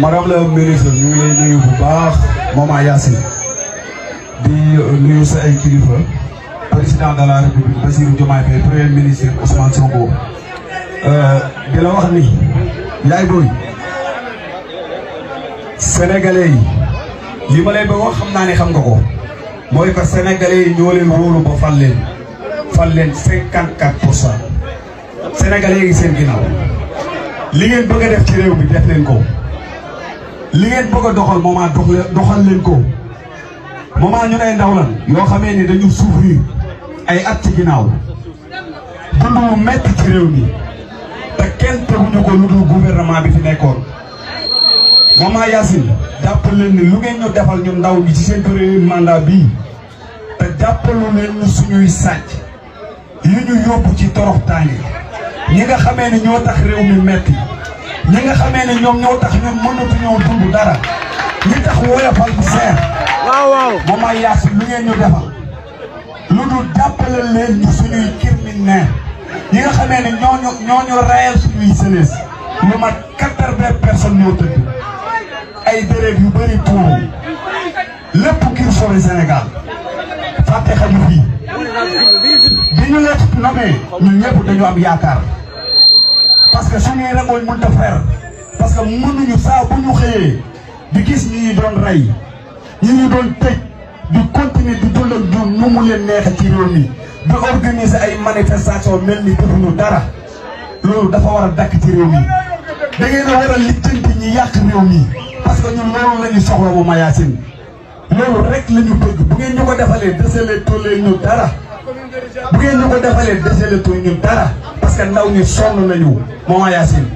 madame la ministre ñu ngi lay nuyu bu baax Maman Yacine di nuyu sa ay kilifa président de la république Bassirou Diomaye Faye premier ministre Ousmane Sonko di la wax ni yaay booy sénégalais yi li ma lay ba wax xam naa ne xam nga ko mooy que sénégalais yi ñoo leen wóolu ba fal leen 54%. sénégalais yi seen ginnaaw li ngeen bëgg a def ci réew mi def leen ko li ngeen bëgg a doxal Maman doxal leen ko Maman ñun ay ndaw lan yoo xamee ni dañu souffrir ay at ci ginnaaw dund mu metti ci réew mi te kenn teguñu ko lu dul gouvernement bi fi nekkoon Maman Yacine jàppal leen ni lu ngeen ñu defal ñu ndaw ñi ci seen premier mandat bii te jàppalu leen ñu suñuy sàcc yi ñu yóbbu ci toroxtaange ñi nga xamee ne ñoo tax réew mi metti ñi nga xamee ne ñoom ñoo tax ñun mënatuñoo dund dara ñi tax woyofal bu seer. waaw Maman Yacine lu ngeen ñu defal lu dul jàppale leen ñu suñuy criminel ñi nga xamee ne ñoo rayal suñuy jeunesse lu mat 80 personnes ñoo tëdd ay béréb yu bëri tuuru lépp ngir sauver Sénégal fàtte xaju fii bi ñu leen nommé ñun ñëpp dañu am yaakaar parce que suñuy rangooñ mënut a fer parce que mënuñu saa bu ñu xëyee di gis ñi ñu doon rey ñi ñu doon tëj di continuer di dund ak ñun nu mu leen neexe ci réew mi di organiser ay manifestation mel ni defuñu dara loolu dafa war a dakk ci réew mi da ngeen a war a lijjanti ñi yàq réew mi parce que ñun loolu la ñu soxla bu Maman Yacine loolu rek la ñu bëgg bu ngeen ñu ko defalee desale tollee ñu dara bu ngeen ñu ko defalee desale tollee ñu dara parce que ndaw ñi sonn nañu Maman Yacine